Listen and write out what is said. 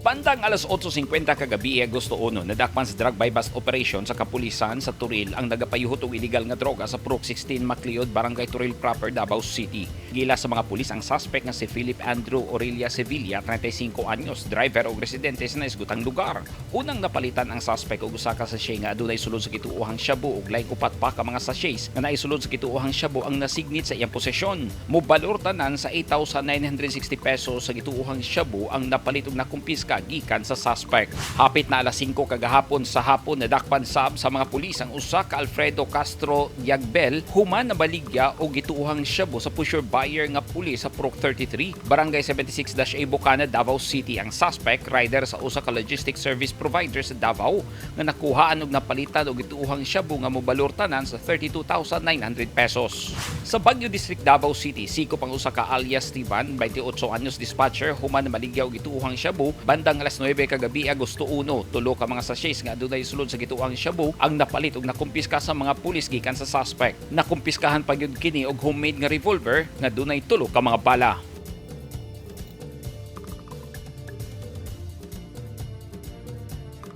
Bandang alas 8:50 kagabi, Agosto 1, nadakpan sa drug buy bust operation sa kapulisan sa Toril ang nagapayuhot og illegal nga droga sa Purok 16, Macleod, Barangay Toril Proper, Davao City. Gila sa mga pulis ang suspect nga si Philip Andrew Aurelia Sevilla, 35 anyos, driver og residente sa naisgutang lugar. Unang napalitan ang suspect og usa ka sachet nga adunay sulod sa gituohang shabu ug laing upat pa ka mga sachets nga naisulod sa gituohang shabu ang nasignit sa iyang posesyon. Mobalor tanan sa 8,960 pesos sa gituohang shabu ang napalit ug nakumpiska gikan sa suspect. Hapit na alas 5 kagahapon sa hapon, nadakpan sab sa mga pulis ang usa ka Alfredo Castro Yagbel human nabaligya og gituohang shabu sa pusher buyer nga pulis sa Purok 33, Barangay 76-A, Bocana, Davao City. Ang suspect, rider sa usa ka logistic service provider sa Davao nga nakuhaan og napalitan og gituohang shabu nga mobalor tanan sa 32,900 pesos. Sa Baguio District, Davao City, sikop ang usa ka alias Steven, 28 anyos, dispatcher, human maligya og gituohang shabu bandang alas 9 kagabi, Agosto 1. Tulo ka mga sachets nga adunay sulod sa gituohang shabu ang napalit og nakumpiska sa mga pulis gikan sa suspect. Nakumpiskahan pa gyud kini og homemade nga revolver nga dunay tulo ka mga bala.